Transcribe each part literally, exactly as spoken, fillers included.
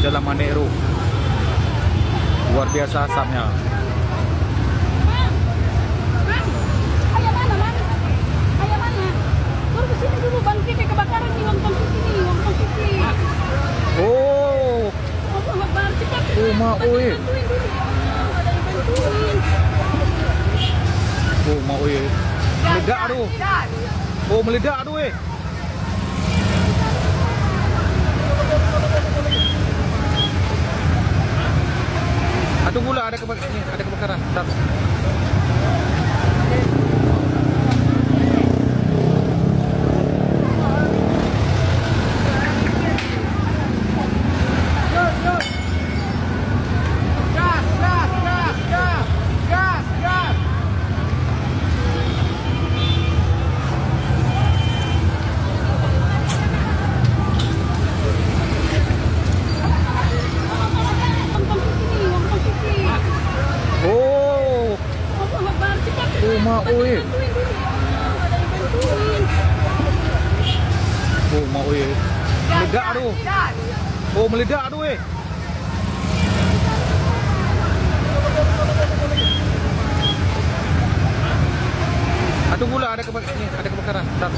Jalan Manek Road. Luar biasa asapnya. Bang, Bang, ayah mana, Bang? Ayah mana? Turun ke sini dulu, Bang. Kita kebakaran nih, nonton T V nih, nonton T V. Oh. Allahu Akbar, cepat, cepat. Oh, mak, oi. Bantuin dulu. Ada yang bantuin. Oh, mak, oi. Meledak tu. Oh, meledak tu, eh. Ah, tunggulah, ada kebak-, ni, ada kebakaran. Bentar. Oh. Oh, mak, oi. Oh, mak, oi. Meledak tu. Oh, meledak tu, eh. Ah, tunggulah, ada kebak-, ni, ada kebakaran. Bentar.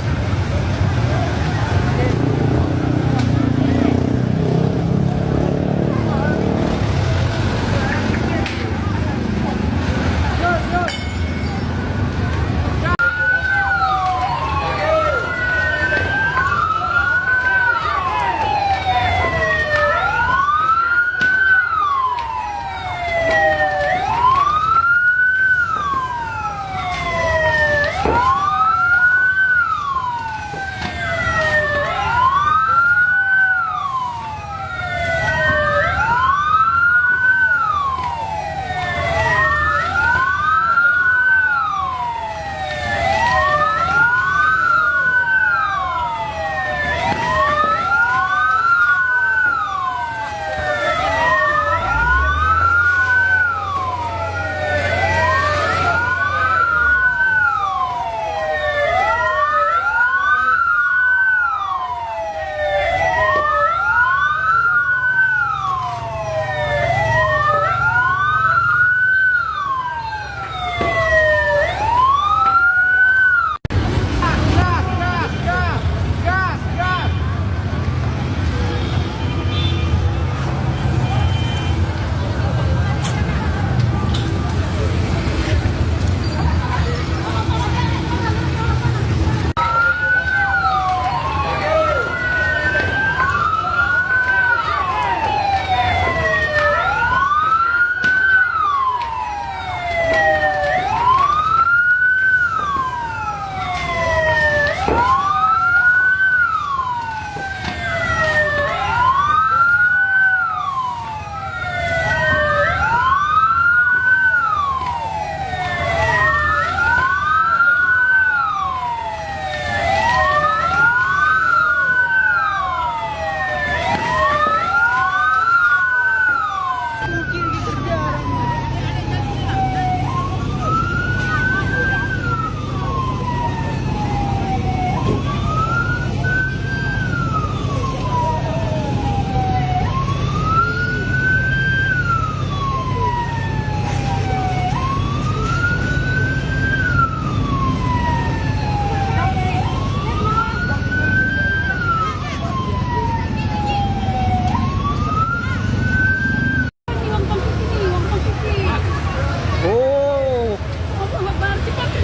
Oh.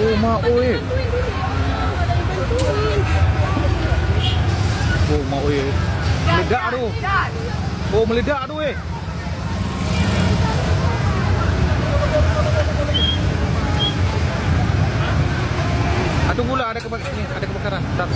Oh, mak, oi. Oh, mak, oi. Meledak tu. Oh, meledak tu, eh. Ah, tunggulah, ada kebak-, ni, ada kebakaran. Bentar.